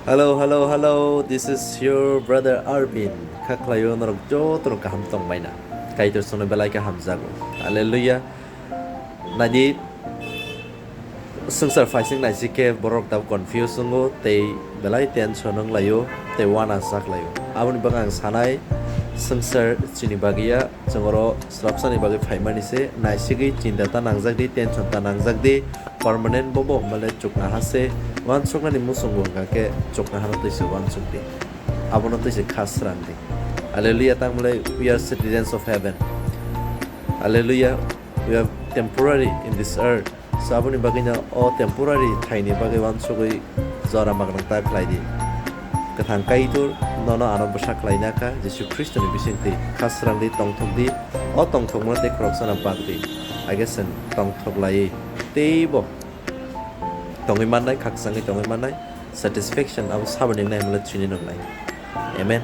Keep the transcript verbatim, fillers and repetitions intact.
Hello, hello, hello. This is your brother Arvin. Kha khlaio norok joto no kaham tongbaina. Kaitor sono belai kaham jago. Hallelujah. Nadi, swngchar phaising naisik khe borok tabuk confuse wngo tei belai tension wng laio tei uana sak laio. Aboni bagwi ang sanai, swngchar chini bagwi ya, chwng oro swrapsani bagwi phaimani se, naisigwi chinta ta nangjak di, tension ta nangjak di, permanent bobo hwnba le chukna ha se, uansuknani muchungo hwnkha khe chukna hano twi se uansuk di. Abono twi se kha srang di. Hallelujah, tamo le we are citizens of heaven. Hallelujah, we are temporary in this earth. So aboni bagwino o temporary thaini bagwi uansugwi jora magnang ta khlai di. Kwthang Kaitor nono ano bwsa khlaina kha, Jisu Khristoni bisingtwi kha srang di, tongthok di, o tongthokmano tei khoroksano bak di. Age chwng tongthok laiwi teibo tongwi mannai, khakchangwi tongwi mannai, satisfaction abo saboni wngnai hwnle chini nwngnai. Amen.